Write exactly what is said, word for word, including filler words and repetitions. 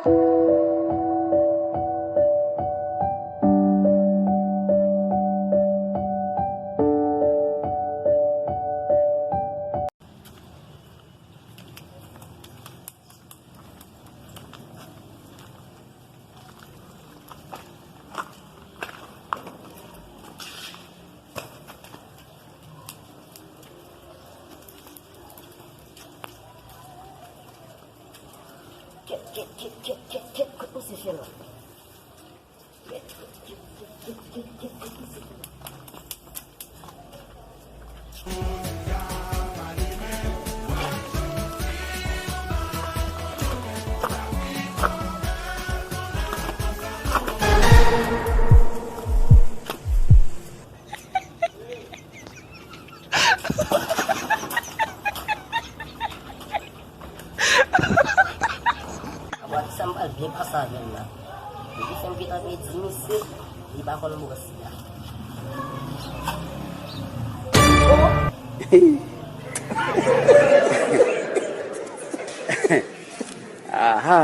Kèt, kèt, kèt, kèt, kèt, kèt, kot misye fè la? Kèt, kèt, kèt, kèt, kèt, kèt, kèt, kot misye fè la? Apa ki sa m pral byen pase avè l la? Depi fè m gentan ap di misye, li pa konn bwè sida. Aha.